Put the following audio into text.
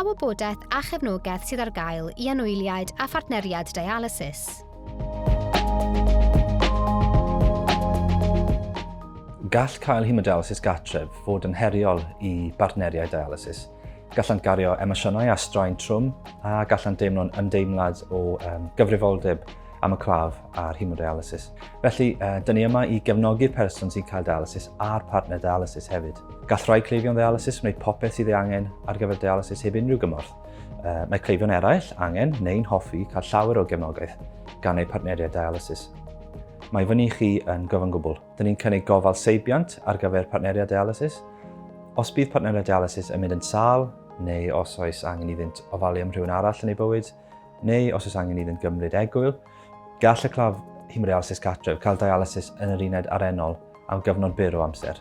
pa wybodaeth a chefnogaeth sydd ar gael i anwyliaid a phartneriaid dialysis. Gall cael hemodialysis gartref fod yn heriol i bartneriaid dialysis. Gallant gario emosiynau a straen trwm a gallant deimlo'n ymdeimlad o um, gyfrifoldeb am y claf a'r hemodialysis. Felly, uh, dyn ni yma i gefnogi'r person sy'n cael dialysis a'r partner dialysis hefyd. Gall rhai cleifion ddialysis wneud popeth sydd ei angen ar gyfer dialysis heb unrhyw gymorth. Uh, mae cleifion eraill angen neu'n hoffi cael llawer o gefnogaeth gan eu partneriaid dialysis. Mae fyny i chi yn gyfan gwbl. Dyn ni'n cynnig gofal seibiant ar gyfer partneriaid dialysis. Os bydd partneriaid dialysis yn mynd yn sâl, neu os oes angen iddynt ofalu am rhywun arall yn eu bywyd, neu os oes angen iddynt gymryd egwyl, gall y claf hemodialysis cartref cael dialysis yn yr uned arennol am gyfnod byr o amser.